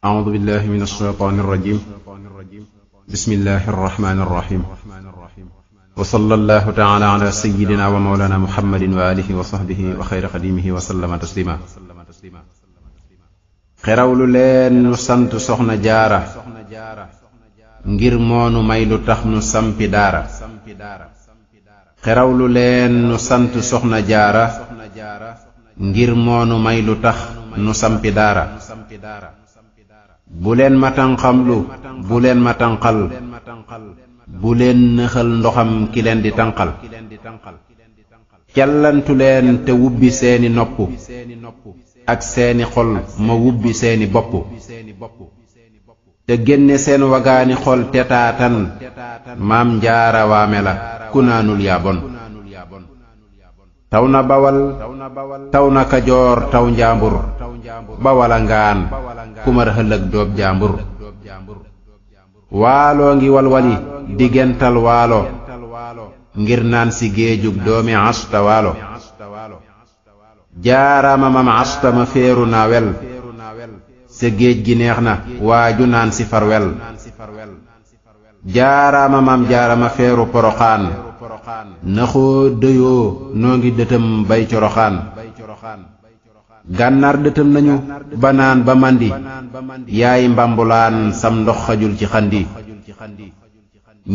أعوذ بالله من الشيطان الرجيم. بسم الله الرحمن الرحيم. وصلى الله تعالى على سيدنا ومولانا محمد وآله وصحبه وخير خديمه وسلم تسليما. xerawlu leen nu sant soxna jaara ngir moonu may lu tax nu sampi daara. xerawlu leen nu sant soxna jaara ngir moonu may lu tax nu sampi daara. bu leen ma tànqamlu bu leen ma tànqal bu leen nëxal ndoxam ki leen di tànqal. callantu leen te wubbi seeni nopp ak seeni xol ma wubbi seeni bopp. te génne seen wagaani xol te taatan maam jaara waame la ku naanul yaa bon. taw na bawal taw na kajoor taw njaambur bawala ngaan kumar hëllëg doob jaambur. waaloo ngi walwali diggental waalo ngir naan si géejug doomi asta waalo. jaaraama mam asta ma féeru naa wel sa géej gi neex na waaju naan si farwel. jaaraama mam jaarama féeru poroxaan naxoo dëyoo noo ngi dëtëm bay coroxaan. gànnaar dëtëm nañu ba naan ba màndi yaay mbambulaan sam ndox xajul ci xandi.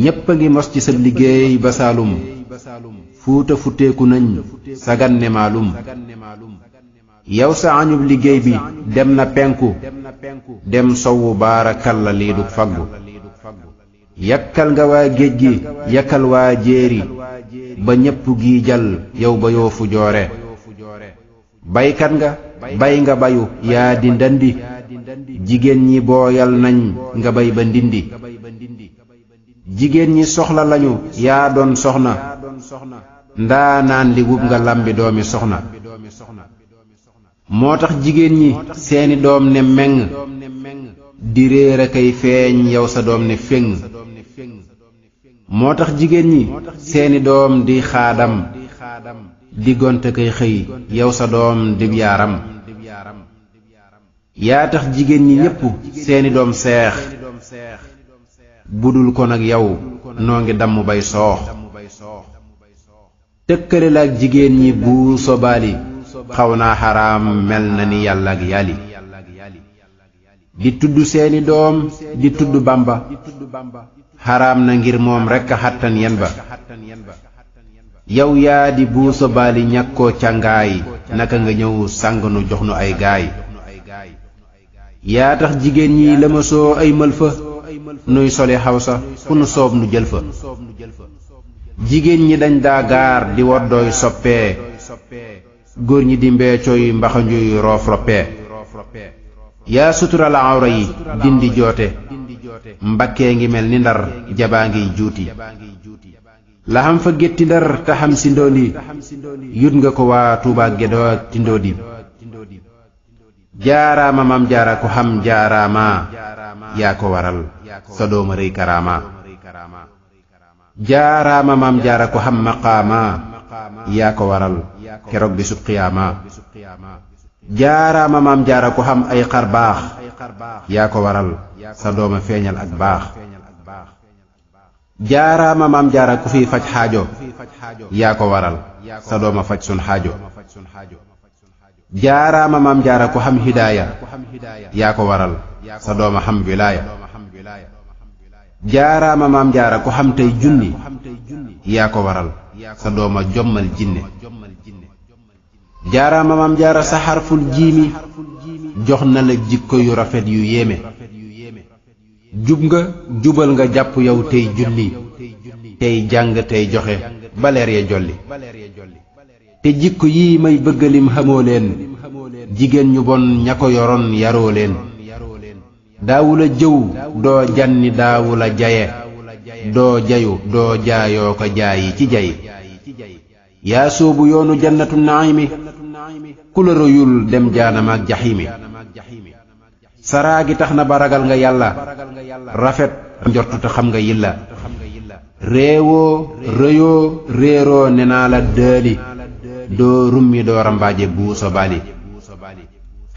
ñépp a ngi mos ci sa liggéey ba saalum fuuta futteeku nañ sagan ne maalum. yow sa añub liggéey bi dem na penku dem sowu baarakalla lii du faggu. yakkal nga waa géej gi yakkal waa jéeri ba ñépp gi jal yow ba yoo fu joore. baykat nga bay nga bayu yaa di ndandi jigéen ñi booyal nañ nga bay ba ndindi. jigéen ñi soxla lañu yaa doon soxna ndaa naan li wub nga lambi doomi soxna. moo tax jigéen ñi seeni doom ne meng di réer a kay feeñ yow sa doom ne féng. moo tax jigéen ñi seeni doom di xaadam di gonte kay xëy yow sa doom dib yaaram. yaa tax jigéen ñi ñépp seeni doom seex budul ko nag yow noo ngi damm bay soox. tëkkale la ak jigéen ñi bu sobaali xaw naa xaraam mel na ni yàlla ak yàlli. di tudd seeni doom di tudd bamba xaraam na ngir moom rekk a xattan yen ba. yow yaa di bu sobaali ñàkkoo càngaay naka nga ñëw sàng nu jox nu ay gaay. yaa tax jigéen ñi lëmasoo ay mëlfa nuy soli xawsa fu nu soob nu jël fa. jigéen ñi dañ daa gaar di woddooy soppee góor ñi di mbeecooy mbaxanjuy roof roppee. yaa sutural awra yi dindi joote mbakkee ngi mel ni ndar jabaa ngiy juuti. la xam fa gétti ndar te xam si ndooli yut nga ko waa Tuubaa Gédoo ak Tindoodi. jaaraama mam jaara ku xam jaaraama yaa ko waral sa dooma rëy karaama. jaaraama mam jaara ku xam maqaama yaa ko waral keroog bi sub qiyaama. jaaraama mam jaara ku xam ay xar baax yaa ko waral sa dooma feeñal ak baax. jaaraama mam jaara ku fiy faj xaajo yaa ko waral sa dooma faj sun xaajo. jaaraama mam jaara ku xam hidaaya yaa ko waral sa dooma xam wilaaya. jaaraama mam jaara ku xam tey junni yaa ko waral sa dooma jommal jinne. jaaraama mam jaara sa xarful jiimi jox na la jikko yu rafet yu yéeme. jub nga jubal nga jàpp yow tey julli tey jàng tey joxe baleer ya jolli. te jikko yii may bëggalim xamoo leen jigéen ñu bon ña ko yoroon yaroo leen. daawula jëw doo janni daawula jaye doo jayu doo jaayoo ko jaayi ci jay. yaa soobu yoonu jannatu naayimi ku la royul dem jaanam ak jaxiimi. saraa gi tax na ba ragal nga yàlla rafet njortu te xam nga yilla. réewoo rëyoo réeroo ne naa la dëli doo rummi doo rambaaje buu so bali.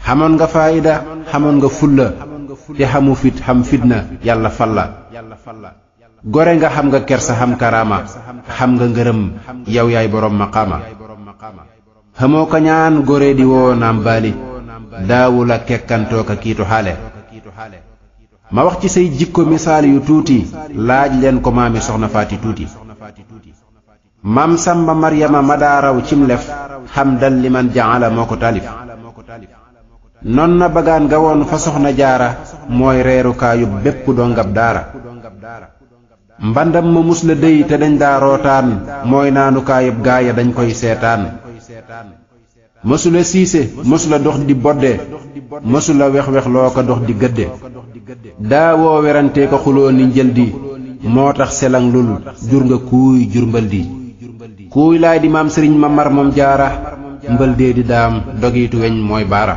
xamoon nga faayida xamoon nga fulla te xamu fit xam fitna yàlla falla gore nga xam nga kersa xam karaama xam nga ngërëm yow yaay boroom maqaama xamoo ko ñaan gore di woo naam baali daawu la kekkantoo ka kiitu xaale ma wax ci say jikko misaal yu tuuti laaj leen ko maami soxna faati tuuti maam samba maryama ma daaraw cim lef xam dal liman jaala moo ko taalif non na bagaan nga woon fa soxna jaara mooy reerukaayu bépp dongab daara mbandam ma mus la déy te dañ daa rootaan mooy naanukaayub gaaya dañ koy seetaan mësula siise mësula dox di bodde mësula wex-wex loo ko dox di gëdde daawoo werante ko xuloo ni njëldi moo tax selang lul jur nga kuuy jur mbëldi kuuy laay di maam sëriñ ma mar moom jaara mbëldee di daam dogiitu weñ mooy baara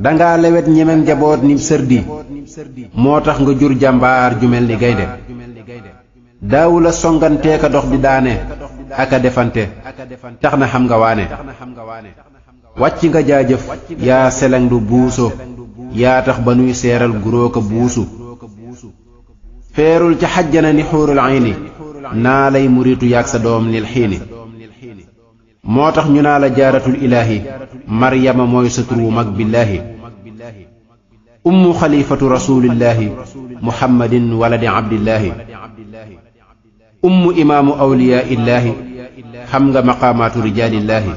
danga lewet ñemeng njaboot ni sërdi moo tax nga jur jàmbaar ju mel ni gaynde daawu la songantee ka dox di daane aka defante tax na xam nga waane wàcc nga jaajëf yaa seleng du buuso yaa tax ba nuy seeral guroo ko buusu feerul ca xajjana ni xuurul ayni naa lay muritu yaag sa doom nil xiini moo tax ñu naa la jaaratul ilaahi maryama mooy sa tur wu mag billaahi ummu xalifatu rasuulillaahi muhammadin waladi abdillaahi ummu imaamu awliyaa'illaahi xam nga maqaamaatu rijaalillaahi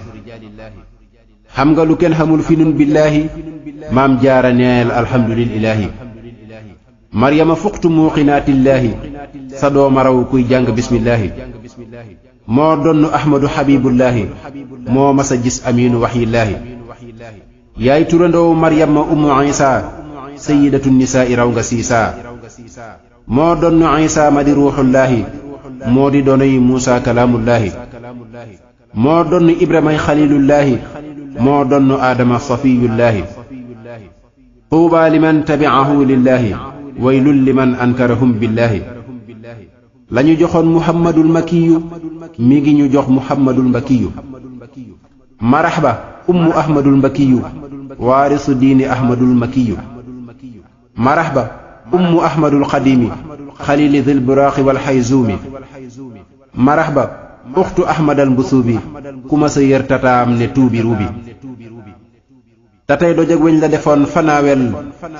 xam nga lu kenn xamul fi nun billaahi maam jaara neel alhamdulillaahi maryama fuqtu muuqinaatillaahi sa dooma raw kuy jàng bismillaahi moo donnu ahmadu xabibullaahi moo masa gis amiinu waxyillaahi yaay turandoowu maryama ummu isaa sayidatu nisaa'i raw nga siisaa moo donnu isaa ma di ruuxullaahi moo di doonay muusa kalaamullaahi moo donnu ibramay xalilullaahi moo donnu aadama safiyullaahi tuubaa liman tabi'ahu lillaahi waylun liman ankarahum billaahi lañu joxoon muhammadul makiyu mi ngi ñu jox muhammadul mbakiyu marahba ummu ahmadul mbakiyu waarisu diini ahmadul makiyu marahba ummu ahmadul xadimi xalili dil buraaxi wal xayzuumi marahba uxtu ahmadal mbusuubi ku ma sa yër tataam ne tuubi ruubi tatay doj ak weñ la defoon fanaawel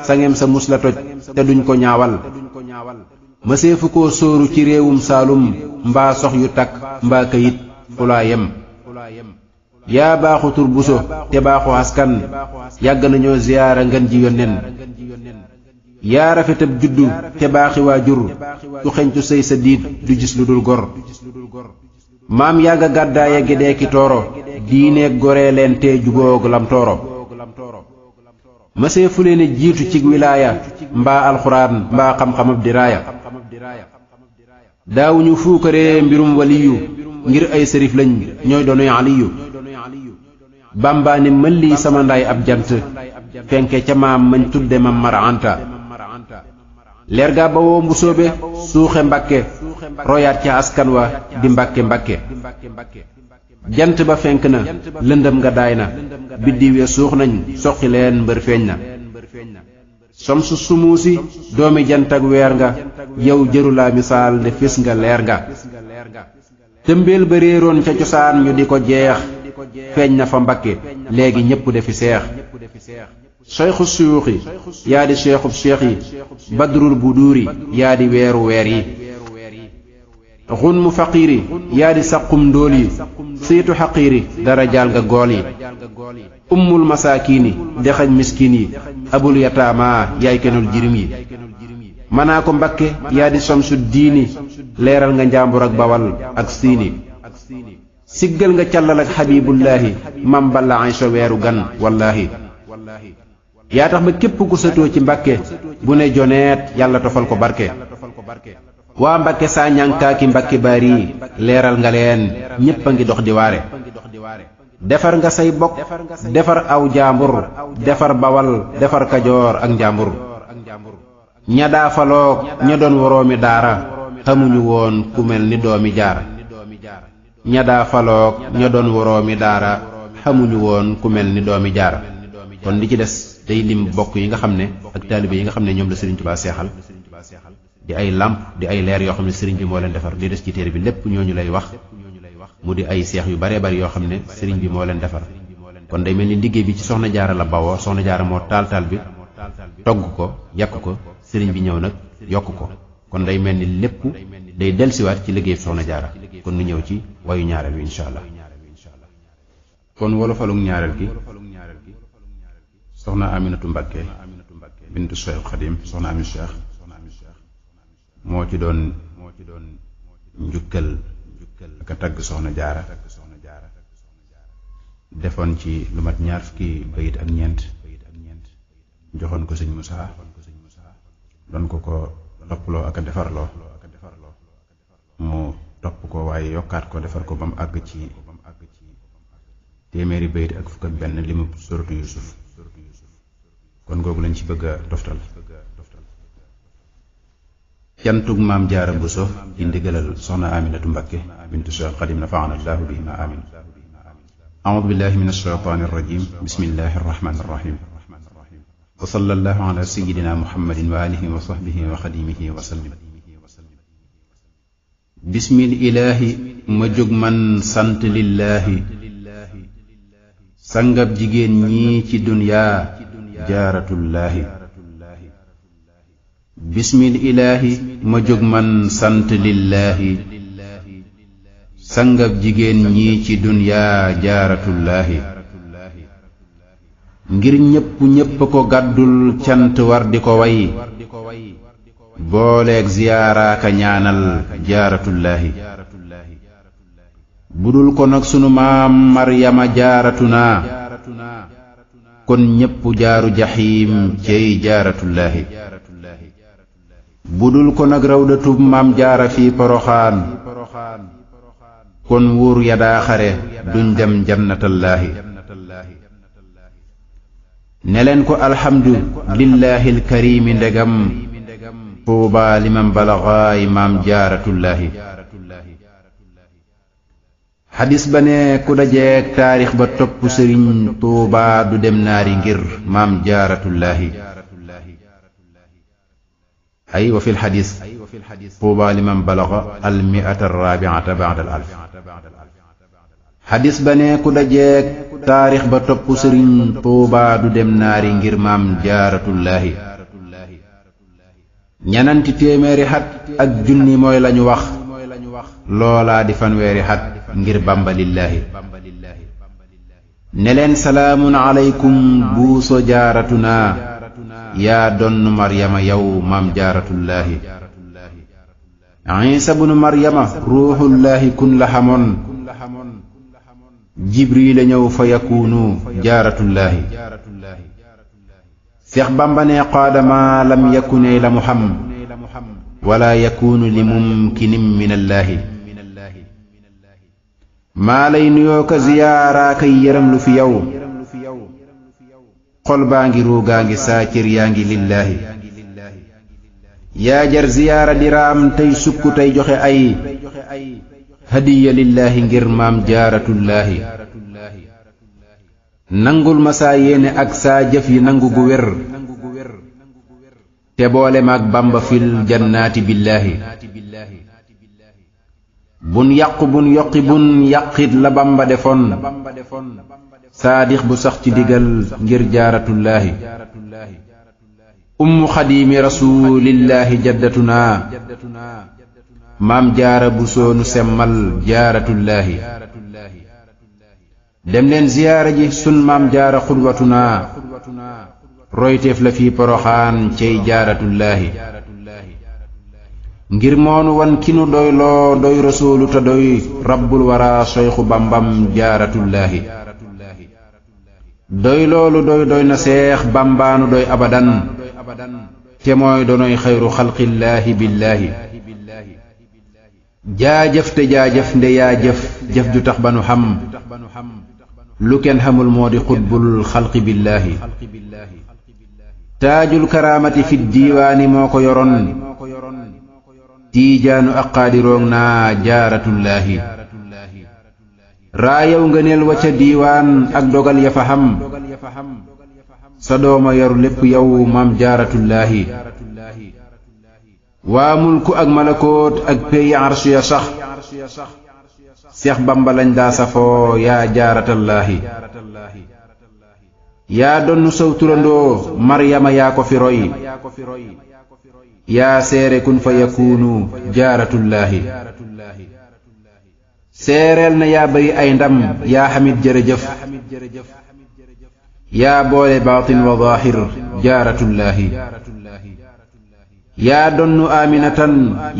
sangem sa mus la toj te duñ ko ñaawal mëseefu koo sóoru ci réewum saalum mbaa sox yu takk mbaa kayit fulaa yem yaa baaxu tur buso te baaxu askan yàgg nañoo ziyaara ngën ji yónneen yaa rafetab juddu te baaxi waajur ku xeñtu sëy sa diit du gis lu dul gor maam yaa nga gàddaaye gedee ki tooro diineeg goree leen te juboog lam tooro mëseefu leen jiitu cig wilaaya mbaa alxuraan mbaa xam-xamab diraaya daawuñu fuukaree mbirum waliyu ngir ay sërif lañ ñooy doonuy aliyu bàmbaane mëlli sama ndaay ab jant fenke ca maam mañ tudde ma mara anta leer gaa ba woo mbusoobe suuxe mbakke royaat ca askan wa di mbakke mbakke jant ba fenk na lëndëm nga daay na biddiw ya suux nañ soqi leen mbër feeñ na somsu sumuusi doomi jant ak weer nga yow jërulaa misaal ne fis nga leer nga tëmbeel ba réeroon ca cosaan ñu di ko jeex feeñ na fa mbakke léegi ñépp defi seex seyxu suyuuxi yaa di seexub seex yi badrul buduuri yaa di weeru weer yi xun mu faqiiri yaa di saqum ndóol yi siitu xaqiiri dara jaal nga gool yi ummul masaakiini dexañ miskin yi abul yataama yaay kenul jirim yi manaa ko mbakke yaa di somsu diini leeral nga njaambur ak bawal ak siini siggal nga càllal ak xabibullaahi mam balla aysa weeru gan wallaahi yaa tax ba képp ku sëtoo ci mbakke bu ne joneet yàlla tofal ko barke waa mbakke saa ñànkaaki mbakke baari leeral nga leen ñépp a ngi dox di waare defar nga say bokk defar aw jaambur defar bawal defar kajoor ak njaambur ña daa faloog ña doon woroomi daara xamuñu woon ku mel ni doomi jaar ña daa faloog ña doon woroomi daara xamuñu woon ku mel ni doomi jaar kon li ci des day lim bokk yi nga xam ne ak taalibe yi nga xam ne ñoom la Sëriñ Tuubaa seexal di ay làmp di ay leer yoo xam ne sëriñ bi moo leen defar li des ci téere bi lépp ñooñu lay wax mu di ay seex yu baree bari yoo xam ne sëriñ bi moo leen defar kon day mel ni liggéey bi ci soxna jaara la bawoo soxna jaara moo taal bi togg ko yàq ko sëriñ bi ñëw nag yokk ko kon day mel ni lépp day delsiwaat ci liggéey soxna jaara kon nu ñëw ci wayu ñaareel wi insha allah kon wolofalug ñaareel gi soxna Aminatu Mbakke bintu Cheikh Xadim soxna Ami Cheikh moo ci doon njukkal ak a tagg soxna jaara defoon ci lu mat ñaar fukki bayit ak ñeent joxoon ko sëñ Musaa doon ko topploo ak a defarloo mu topp ko waaye yokkaat ko defar ko ba mu àgg ci téeméeri bayit ak fukk ak benn li mu suratu Yusuf kon googu lañ ci bëgg a toftal cantug maam jaara Buso ci ndigalal soxna Aminatu Mbakke bintu Cheikh Xadim nafaana allahu bihima amin أعوذ بالله من الشيطان الرجيم بسم الله الرحمن الرحيم وصلى الله على سيدنا محمد وآله وصحبه وخديمه وسلم بسم الإله مجوج من سنت لله سنغب جيجين ني ci دنيا جارة الله بسم الإله مجوج من سنت لله sangab jigéen ñi ci duniyaa jaaratullaahi ngir ñépp ko gàddul cant war di ko way booleeg ziyaaraaka ñaanal jaaratullaahi budul ko nag sunu maam maryama jaaratuna kon ñépp jaaru jaxiim cey jaaratullaahi budul ko nag rawdatub maam jaara fi poroxaan kon wuur ya daa xare duñ dem jannatallaahi ne leen ko alhamdu lillaahi alkarimi ndegam tuuba liman balaxaay maam jaaratullaahi xadis ba ne ku dajeek taarix ba topp sëriñ tuuba du dem naari ngir maam jaaratullaahi ay wa fi lxadis tuuba liman balaxa almiata arrabiata bada al alf xadis ba ne ku dajeek taarix ba topp sëriñ tuuba du dem naari ngir maam jaaratullaahi ñananti téeméeri xat ak junni mooy lañu wax loolaa di fanweeri xat ngir bamba lillaahi ne leen salaamun aleykum buuso jaaratuna yaa donn maryama yow maam jaaratullaahi isa bunu maryama ruuxullaahi kun la xamoon jibril a ñëw fa yakunu jaaratullaahi seex bamba ne qaadama lam yakune la mu xam wala yakunu li mumkinin minallaahi maa lay nuyoo ka ziyaara kay yërëm lu fi yow xol baa ngi ruugaa ngi saa cër yaa ngi lillaahi yaa jar ziyaara diraam tey sukk tey joxe ay hadiya lillaahi ngir maam jaaratullaahi nangul ma saa yéene ak saa jëf yi nangu gu wér te boole maag bamba fil jannaati billaahi bun yàqu bun yoqi bun yàqit la bamba defoon saadix bu sax ci digal ngir jaaratullaahi ummu xadiimi rasuulillaahi jaddatuna maam jaara bu soonu semmal jaaratullaahi dem leen ziyaara ji sun maam jaara xudwatuna royteef la fi poroxaan cey jaaratullaahi ngir moonu wan kinu doy loo doy rasuulu te doy rabbul wara soyxu bambam jaaratullaahi doy loolu doy na seex bambaanu doy abadan te mooy donoy xayru xalqillaahi billaahi jaajëf te jaajëf nde yaa jëf ju tax ba nu xam lu kenn xamul moo di xutbul xalqi billaahi taajul karaamati fi diiwaani moo ko yoroon tiijaanu ak qaadiroog naa jaaratullaahi raayaw ngëneel wa ca diiwaan ak dogal ya fa xam sa dooma yor lépp yow maam jaaratullaahi waa mulku ak malakoot ak peyi arsu ya sax Seex Bamba lañ daa safoo yaa jaaratallaahi yaa donnu saw turandoo Maryama yaa ko fi roy yaa seere kun fa yakuunu jaaratullaahi seereel na yaa bari ay ndam yaa xamit jërëjëf yaa boole baatin wa zaahir jaaratullaahi yaa donnu aaminatan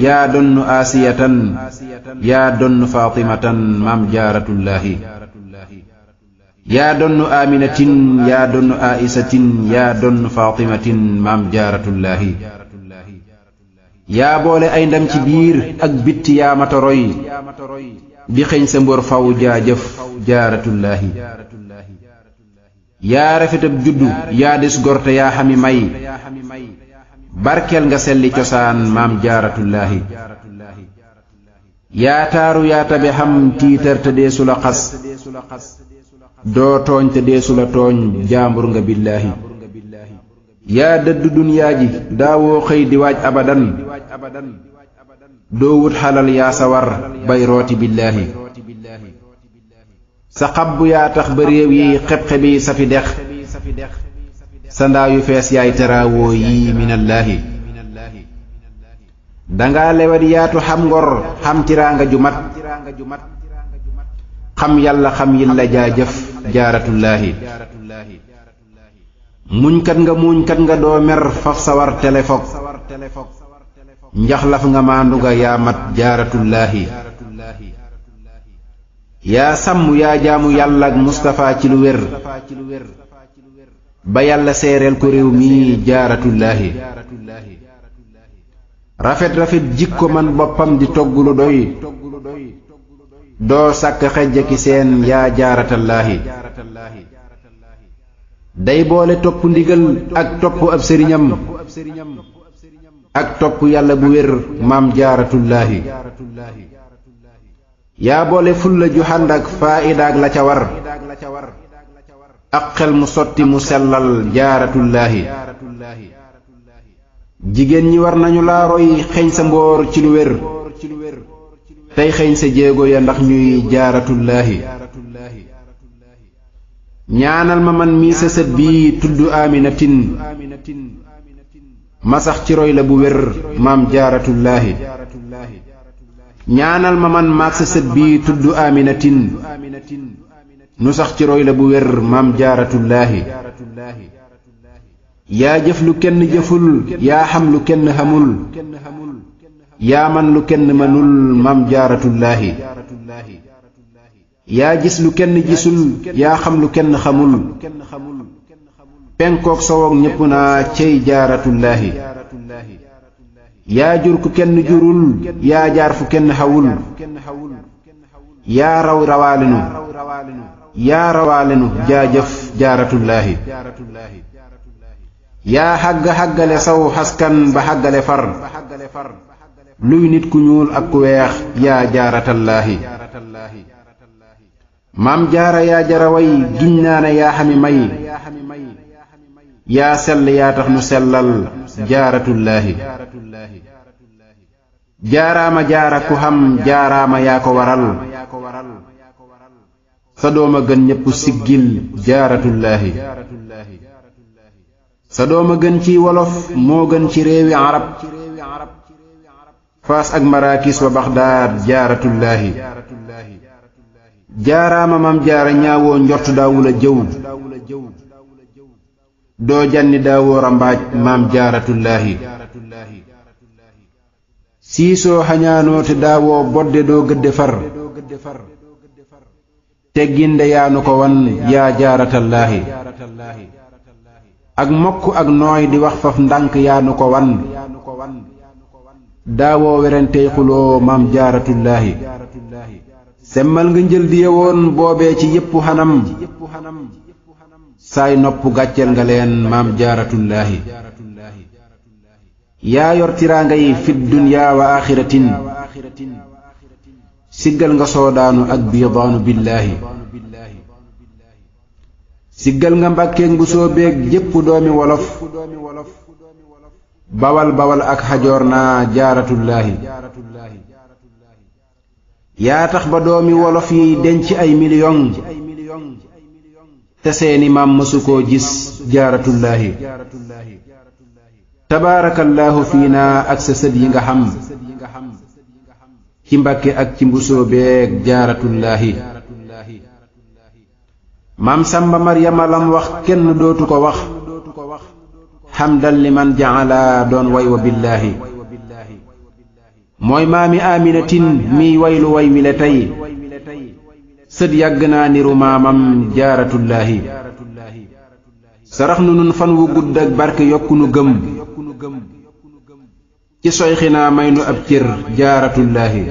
yaa donnu aasiyatan yaa donnu faatimatan maam jaaratullaahi yaa donnu aaminatin yaa donnu aaisatin yaa donnu faatimatin maam jaaratullaahi yaa boole ay ndam ci biir ak bitti yaa mata roy di xeñ sa mbor faw jaajëf jaaratullaahi yaa rafetab juddu yaa des gorte yaa xami may barkeel nga selli cosaan maam jaaratullaahi yaa taaru yaa tabe xam tiitar te deesu la xas doo tooñ te deesu la tooñ jaambur nga billaahi yaa dëddu dunyaa ji daawoo xëy di waaj abadan doo wut xalal yaa sawar bay rooti billaahi sa xabbu yaa tax ba réew yi xeb-xebi sa fi dex sa ndaa yu fees yaay teraawoo yi minallaahi danga lewet yaatu xam ngor xam tiraanga ju mat xam yàlla xam yilla jaajëf jaaratullaahi muñkat nga doo mer faf sawar telefog njaxlaf nga maandu nga yaa mat jaaratullaahi yaa sàmm yaa jaamu yàlla ak Mustapha ci lu wér ba yàlla seereel ko réew mi jaaratullaahi rafet jikko man boppam di togg lu doy doo sàkk xejja ki seen yaa jaaratallaahi day boole topp ndigal ak topp ab sëriñam ak topp yàlla bu wér maam jaaratullaahi yaa boole fulla ju xànd ak faaidaak la ca war ak xel mu sotti mu sellal jaaratullaahi jigéen ñi war nañu laa roy xeeñ sa mboor ci lu wér tey xeeñ sa jéego ya ndax ñuy jaaratullaahi ñaanal ma man mii sa sët bii tudd aaminatin ma sax ci roy la bu wér maam jaaratullaahi ñaanal ma man maag sa sët bii tudd aaminatin nu sax ci roy la bu wér maam jaaratullaahi yaa jëf lu kenn jëful yaa xam lu kenn xamul yaa man lu kenn mënul maam jaaratullaahi yaa gis lu kenn gisul yaa xam lu kenn xamul penkook sowook ñépp naa cey jaaratullaahi yaa jur ku kenn jurul yaa jaar fu kenn xawul yaa raw rawaalenu yaa rawaalenu jaajëf jaaratullaahi yaa xàggale saw xaskan ba xàggale far luy nit ku ñuul ak ku weex yaa jaaratallaahi maam jaara yaa jaraway giñ naa ne yaa xami may yaa sell yaa tax nu sellal jaaratullaahi jaaraama jaara ku xam jaaraama yaa ko waral sa dooma gën ñépp siggil jaaratullaahi sa dooma gën ci wolof moo gën ci réewi arab faas ak marakis wa baxdaad jaaratullaahi jaaraama mam jaara ñaawoo njort daawula jëw doo janni daawoo rambaaj maam jaaratullaahi siisoo xañaanoo te daawoo bodde doo gëdde far tegginde yaanu ko wan yaa jaaratallaahi ak mokk ak nooy di wax faf ndànk yaanu ko wan daawoo werantey xuloo maam jaaratullaahi semmal nga njël di yewoon boobee ci yépp xanam saay nopp gàcceel nga leen maam jaaratullaahi yaa yor tiraanga yi fi dunyaa wa aaxiratin siggal nga soodaanu ak biidaanu billaahi siggal nga mbàkkeeg bu soobeeg jépp doomi wolof bawal bawal ak xajoor naa jaaratullaahi yaa tax ba doomi wolof yi denc ay miliyoŋ te seeni maam mësu koo gis jaaratullaahi tabaarakallaahu fii naa ak sa sët yi nga xam ci mbàkke ak ci mbusoo beeg jaaratullaahi maam samba maryama lam wax kenn dootu ko wax xamdan liman jaala doon way wa billaahi mooy maami aminatin miy waylu way wile tey sët yàgg naa niru maamam jaaratullaahi sarax nu nun fan wu gudd ak barke yokku nu gëm ci soyxinaa may nu ab cër jaaratullaahi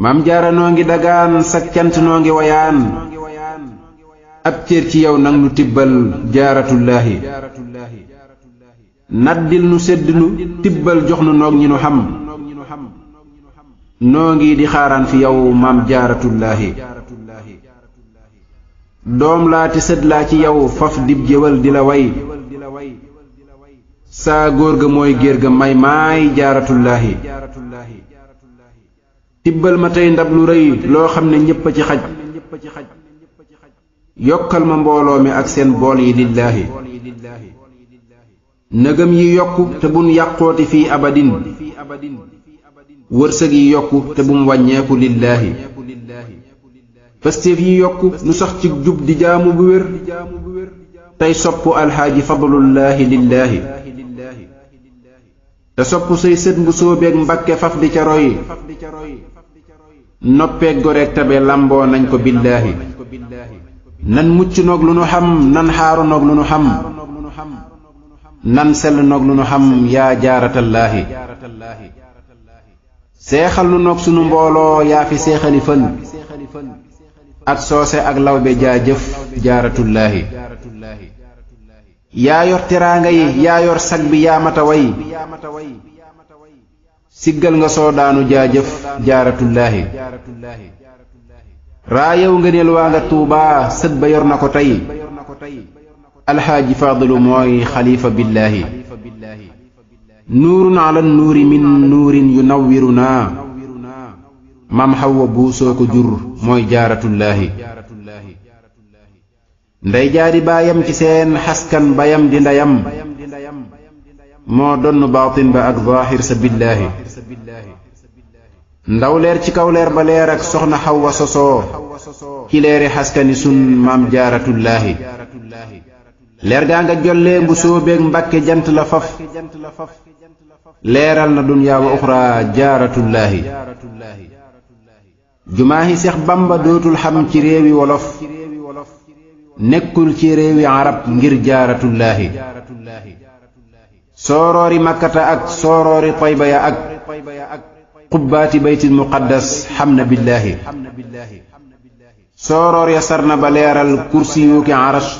maam jaara noo ngi dagaan sak cant noo ngi wayaan ab cër ci yow nang nu tibbal jaaratullaahi naddil nu sedd nu tibbal jox nu noog ñi nu xam noo ngi di xaaraan fi yow maam jaaratullaahi doom laa te sët laa ci yow faf dib jéwal di la way saa góor ga mooy géer ga may maay jaaratullaahi tibbal ma tey ndab lu rëy loo xam ne ñépp a ci xaj yokkal ma mbooloo mi ak seen bool yi lillaahi nëgëm yi yokku te bum yàqooti fii abadin wërsëg yi yokku te bum wàññeeku lillaahi pastéef yi yokku nu sax ci jub di jaamu bu wér tey sopp alxaaji fadlullaahi lillaahi te sopp say sët bu soobeeg mbakke faf di ca roy noppeeg goreeg tabe lamboo nañ ko billaahi nan mucc noog lu nu xam nan xaaru noog lu nu xam nan sell noog lu nu xam yaa jaaratallaahi seexal nu noog sunu mbooloo yaa fi seexali fël ak soose ak lawbe jaajëf jaaratullaahi yaa yor teraanga yi yaa yor sag bi yaa mata way siggal nga soo daanu jaajëf jaaratullaahi raayaw ngëneel waa nga tuubaa sët ba yor na ko tey alxaaji faadilu mooy xalifa billaahi nuurun ala nuuri min nuurin yunawwirunaa maam xawwa buusoo ko jur mooy jaaratullaahi ndey jaadi baayam ci seen xaskan bayam di ndeyam moo donn baatin ba ak zaahir sa billaahi ndaw leer ci kaw leer ba leer ak soxna xawwa sosoo ci leeri xaskani sun maam jaaratullaahi leer gaa nga jollee mbu soobeeg mbàkke jant la faf leeral na dunyaa wa uxraa jaaratullaahi jumaahi seex bamba dootul xam ci réewi wolof nekkul ci réewi arab ngir jaaratullaahi sooroori makkata ak sooroori tayba ya ak qubbaati baytil muqaddas xam na billaahi sooroor ya sarna ba leeral kursi yuuki arash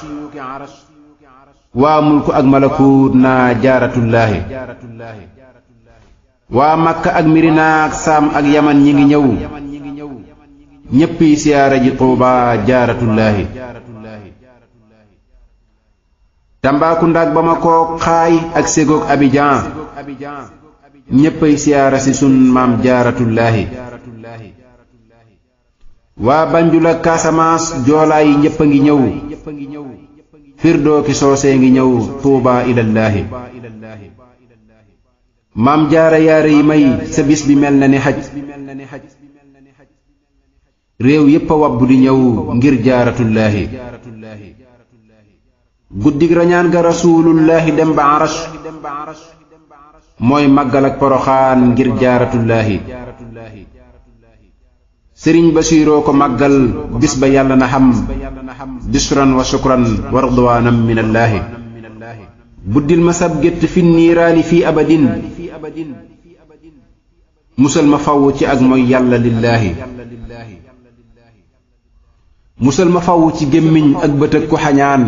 waa mulku ak malakuut naa jaaratullaahi waa makka ak mirina ak saam ak yaman ñi ngi ñëw ñéppi siyaara ji tuubaa jaaratullaahi Tambacounda ak Bamako xaay ak Ségog Abidjan ñéppay siyaara si sun maam jaaratullaahi waa Banjul ak Casamance joolaa yi ñépp a ngi ñëw firdoo ki soosee ngi ñëw tuubaa ilallaahi maam jaara yaare yi may sa bis bi mel na ni xaj réew yépp a wabbu di ñëw ngir jaaratullaahi guddig rañaan ga rasuulullaahi dem ba arash mooy màggal ak poroxaan ngir jaaratullaahi sëriñ basiiroo ko màggal bis ba yàlla na xam bisran wa shukran wa ridwaanam minallaahi buddil ma sab gétt fi niiraani fii abadin musal ma faw ci ak mooy yàlla lillaahi musal ma faw ci gémmiñ ak bët ak ku xañaan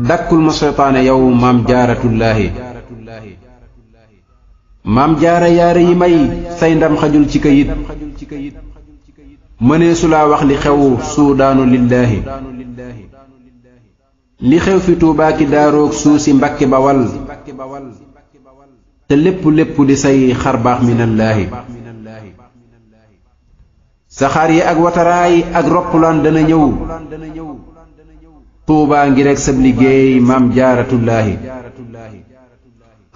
dakkul ma seytaane yow maam jaaratullaahi maam jaara yaare yi may say ndam xajul ci kayit mëneesu laa wax li xew suudaanu lillaahi li xew fi Tuubaa ki daaroog suusi Mbàkke Bawal te lépp di say xarbaax minallaahi saxaar yi ak wataraay ak roppalaan dana ñëw Tuubaa ngi rekk sab liggéey maam jaaratullaahi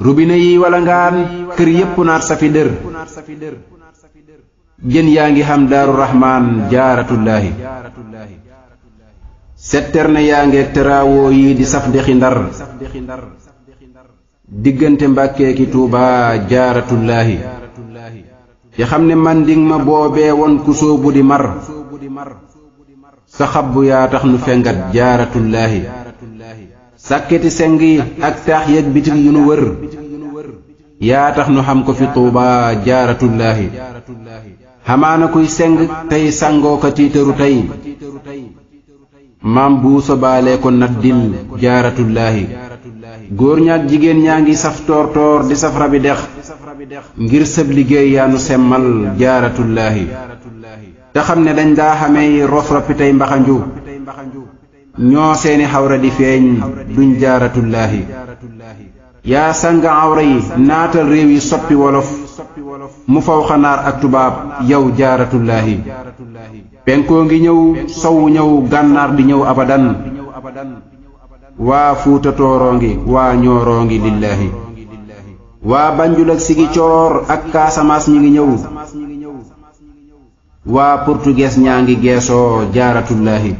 rubine yi wala ngaan kër yépp naat safi dër jën yaa ngi xam daaru raxmaan jaaratullaahi setterne yaa ngeeg teraawoo yi di saf dexi ndar diggante Mbàkke ki Tuubaa jaaratullaahi ci xam ne manding ma boobee won ku soobu di mar sa xabbu yaa tax nu fengat jaaratullaahi sàkketi seng yi ak taax yeeg bitig yu nu wër yaa tax nu xam ko fi Tuubaa jaaratullaahi xamaana kuy seng tey sàngoo ko tiitaru tey maam bu sobaale ko naddil jaaratullaahi góor ñaak jigéen ñaa ngi saf toor toor di saf rabi dex ngir sëb liggéey yaa nu semmal jaaratullaahi te xam ne dañ daa xamey rof ropi tey mbaxanju ñoo seeni xawra di feeñ duñ jaaratullaahi yaa sanga awra yi naatal réew yi soppi wolof mu faw xanaar ak tubaab yow jaaratullaahi penkoo ngi ñëw sowu ñëw gànnaar di ñëw abadan waa fuuta tooroo ngi waa ñooroo ngi lillaahi waa Banjul ak Sigicoor ak Kaasamaas ñi ngi ñëw waa portugees ñaa ngi geesoo jaaratullaahi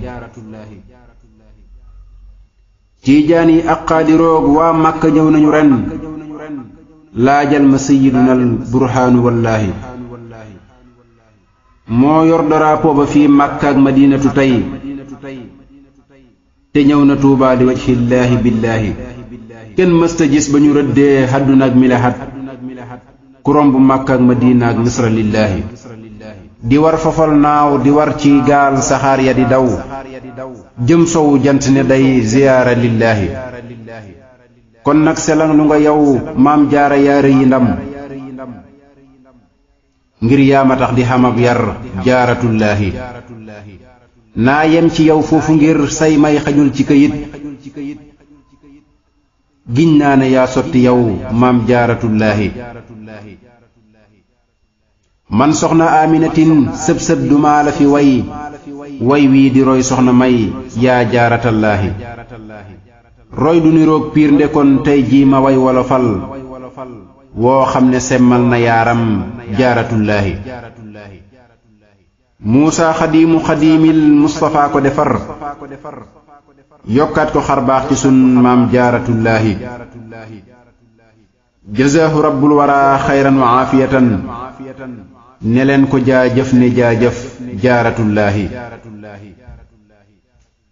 tiijaan yi ak xaadiroog waa Màkka ñëw nañu ren laajal ma sayyidunal burhaanu wallaahi moo yor daraapo ba fii Màkka ak Madinatu tey te ñëw na Tuubaa li wajhillaahi billaahi kenn mësta gis ba ñu rëddee hadduna ak milahat ku romb Màkka ak Madina ak Misra lillaahi di war fafal naaw di war ci gaal saxaar ya di daw jëm sowu jant ne day ziyaara lillaahi kon nag selang lu nga yow maam jaara yaare yi ndam ngir yaama tax di xam ab yar jaaratullaahi naa yem ci yow foofu ngir say may xajul ci këyit giñ naa ne yaa sotti yow maam jaaratullaahi man soxna Aminatin sëb dumaa la fi way wii di roy soxna may yaa jaaratallaahi roy du niroog piir ndekon tey jii ma way wolofal woo xam ne semmal na yaaram jaaratullaahi Muusaa xadiimu xadiimil Mustafaa ko defar yokkaat ko xarbaax ci sun maam jaaratullaahi jazaahu rabbul waraa xayran wa aafiyatan ne leen ko jaajëf ne jaajëf jaaratullaahi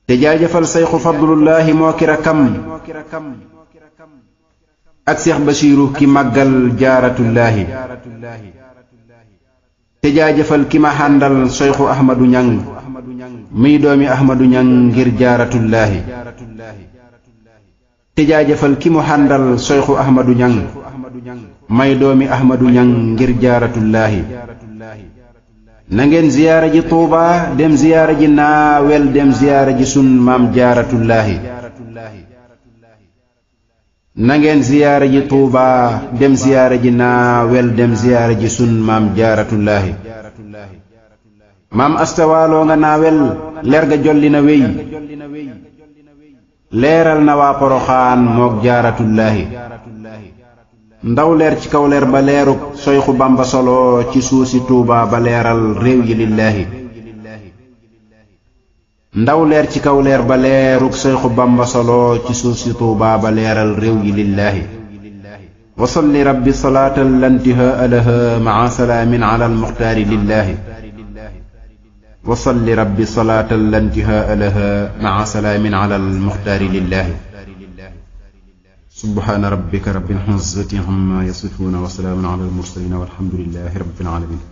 te jaajëfal sayxu fadlullaahi moo ki rakkam ak seex Basiiru ki màggal jaaratullaahi te jaajëfal ki ma xàndal sayxu Ahmadu Ñaŋ muy doomi Ahmadu Ñaŋ ngir jaaratullaahi te jaajëfal ki mu xàndal sayxu Ahmadu Ñaŋ may doomi Ahmadu Ñaŋ ngir jaaratullaahi na ngeen ziyaara ji Tuubaa dem ziyaara ji naawel dem ziyaara ji sun maam jaaratullaahi na ngeen ziyaara ji Tuubaa dem ziyaara ji naawel dem ziyaara ji sun maam jaaratullaahi maam astawaaloo nga naawel leer ga jolli na wéy leeral na waa Poroxaan mook jaaratullaahi ndaw leer ci kaw leer ba leeruk soyxu Bamba solo ci suusi Tuubaa ba leeral réew yi lillaahi ndaw leer ci kaw leer ba leeruk soyxu Bamba solo ci suusi Tuubaa ba leeral réew yi lillaahi wa salli rabbi salaatan lantihaa laha maa salaamin ala almuxtaari lillaahi wa salli rabbi salaatan lantihaa laha maa salaamin ala almuxtaari lillaahi subhaana rabbika rabbil izzati ammaa yasifuun wa salaamun ala al mursaliin walhamdulillaahi rabbil aalamiin